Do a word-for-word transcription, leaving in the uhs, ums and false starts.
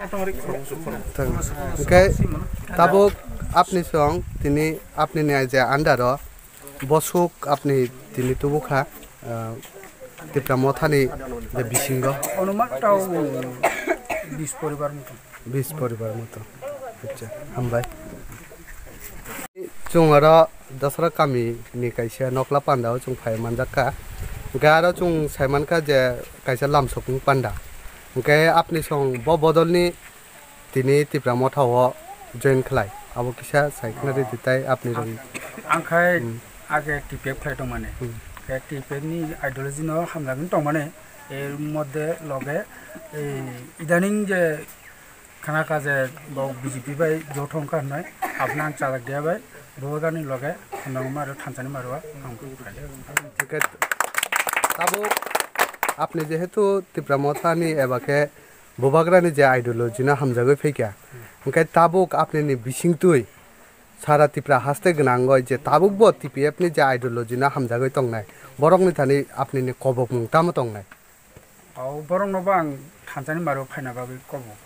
Hwnkhe tabuk apni song tini apni ni je under o bosuk apni tini tubu kha, ah, Tipra Mothani je bisingo. Onuma tau bis poribar moto. Bis poribar moto. Acha, hambai. Chwng oro Dasra kami ni kaisa nokla panda o chwng phai manjak kha. Hwnkhe aro chwng sai mankha je kaisa lamsokmung panda. Hwnkhe apni song bo bodol ni tini Tipra Motha o join khlai. Abo kisa sai khna ridi tai apni rong. Ang khai Hmm. age T P F khlai tongmani. Hmm. Khe T P F ni ideology no hamjagwi tongmani. Er moddhe loge ei idaning je khana kha je bo B J P bai joto wngkha hwnwi, aboni ang chalak dia bai, Bubagrani loge hamjagwi maro thanchani maro ang phai. Hwnkhe tabuk apni jehetu Tipra Mothani eba khe Bubagrani je ideology no hamjagwi phaikha, hwnkhe tabuk apni ni bisingtwi sara Tipra haste gwnangwi je tabukbo T P F ni je ideology no hamjagwi tongnai, borokni thani apni ni kobokmung tamo tongnai? O borokno bo ang thanchani maro phaina bagwi kobo.